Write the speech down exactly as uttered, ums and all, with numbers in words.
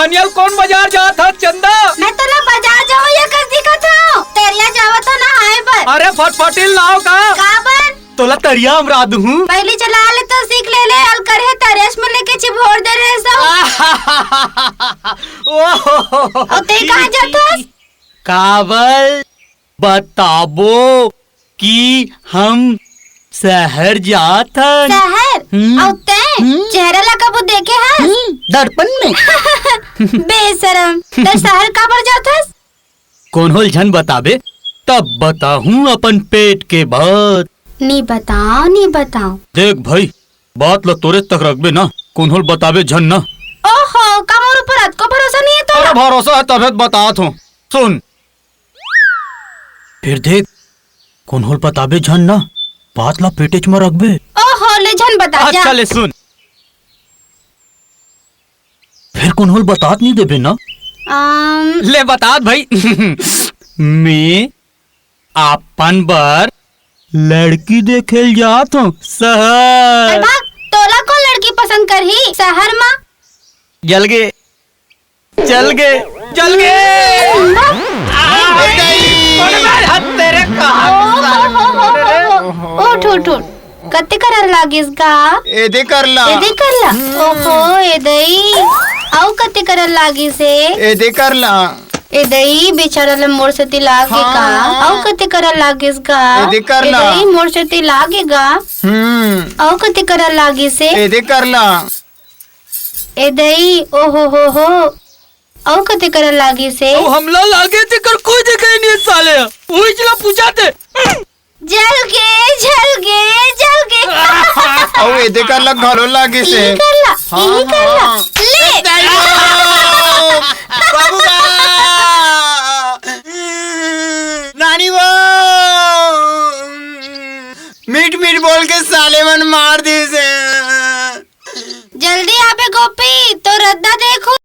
अनियल, कोन बाजार जात हस चंदा? मैं तोला बाजार जावइया कस दिखत हंव। तरिया जावत हंव नहाय बर। अरे फटफटी ल नहाव का? काबर? तोला तरिया अमरा दूहूं। पहिली चला ले तो सीख ले ले, अलकरहे तरिया म लेके चिभोर दे रहे सो। ओहो। अउ तें कहाँ जात हस? काबर बताबो कि हम सहर जात हन। सहर? हम्म। अउ तें हम्म। चेहरा ला कभू देखे हस? हम्म, दर्पण में। बेशरम, तें सहर काबर जात हस? कोन्हो ल झन बताबे, तब बताहूं अपन पेट के बात। नी बताव, नी बताव। देख भई, बात ल तोरे तक रखबे ना, कोन्हो ल बताबे झन ना। ओहो, का मोर ऊपर अतको भरोसा नइ हे तोला? अरे भरोसा हे तभे त बतात हंव। सुन, फेर देख, कोन्हो ल बताबे झन ना, बात ला पेटेच म रखबे। ओहो, ले झन बता जा। अच्छा ले सुन। फेर कोन्हो ल बतात नइ देबे ना? अम, ले बतात भई। मैं अपन बर लड़की देखे ल जात हंव सहर। अरे भाग, तोला कोन लड़की पसंद करही सहर म? जल गे, जल गे, जल गे। अरे, हद तेरे कहाँ ओ, हो, हो, हो, हो, हो। उठ, उठ, उठ। कते करन लागिस गा? एदे करला। एदे करला? ओहो, ए दई। अउ कते करन लागिस हे? एदे करला। ए दई, बेचारा ल मोर सेती लागे गा। हाँ। अउ कते करन लागिस गा? एदे करला। ए दई, मोर सेती लागे गा। हम्म। अउ कते करन लागिस हे? एदे करला। ए दई, ओ हो हो हो। अउ कते करन लागिस हे? अउ हमला लागे तेकर कोई देखे नइ हे साले ह। उहीच ला पूछा ते। जल गे, जल गे, जल गे। अउ एदे करला घलो लागिस हे। इही करला, हाँ, इही करला। हाँ। ले। ए दाई हो। बाबू बा। नानी वो। मीठ मीठ बोल के साले मन मार दिस हे। जल्दी आबे गोपी, तोर रद्दा देखहूं।